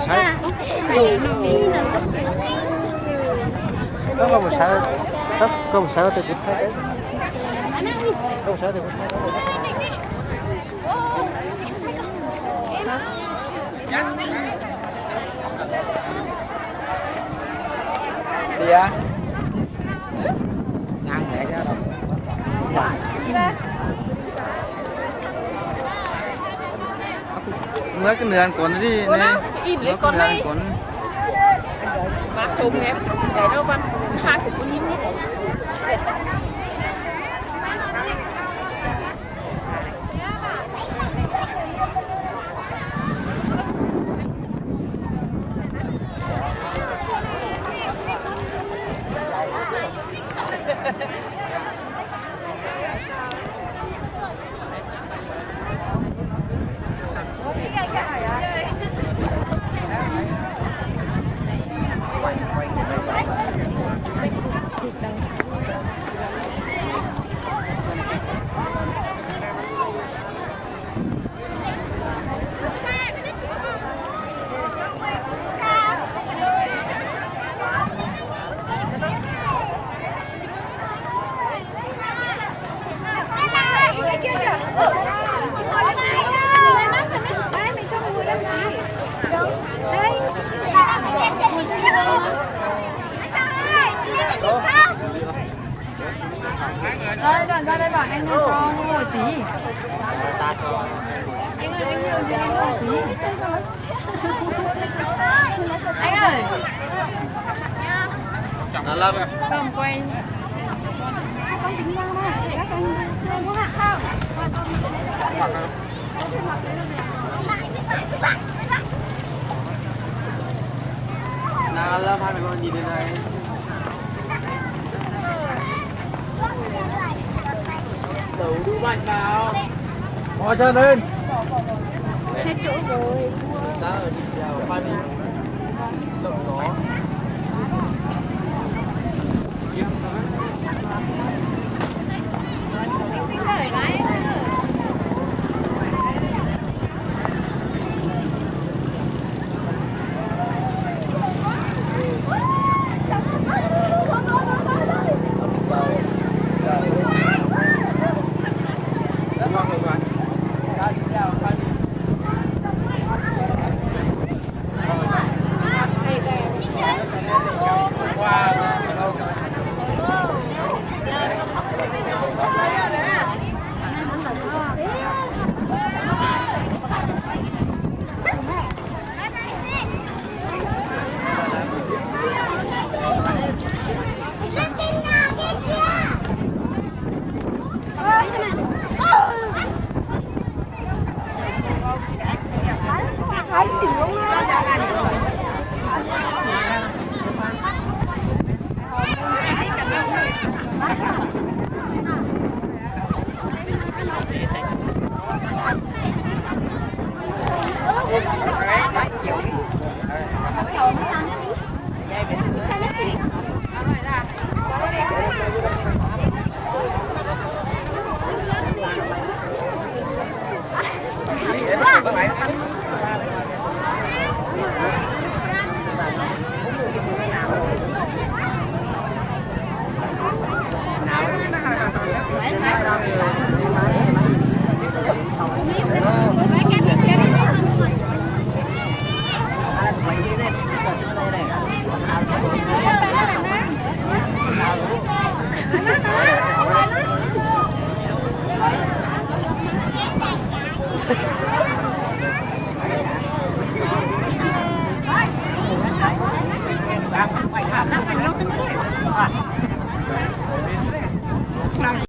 Koj mus sawv, koj mus sawv tes kuv thaij, koj mus sawv tes kuv thaij. Muab cái nồi ăn cuốn đi nè. Muab cái nồi ăn cuốn. Ơ, đoạn ra đây bảo anh này cho ngồi tí. Anh ơi, anh ơi. Anh ơi. Nó lâm. Không quay. Nó lâm hai mày con nhìn đây này. Đủ đủ mạnh vào. Ngồi cho nên. Hết chỗ rồi. Đó, đi vào pha đi. Lộn đó.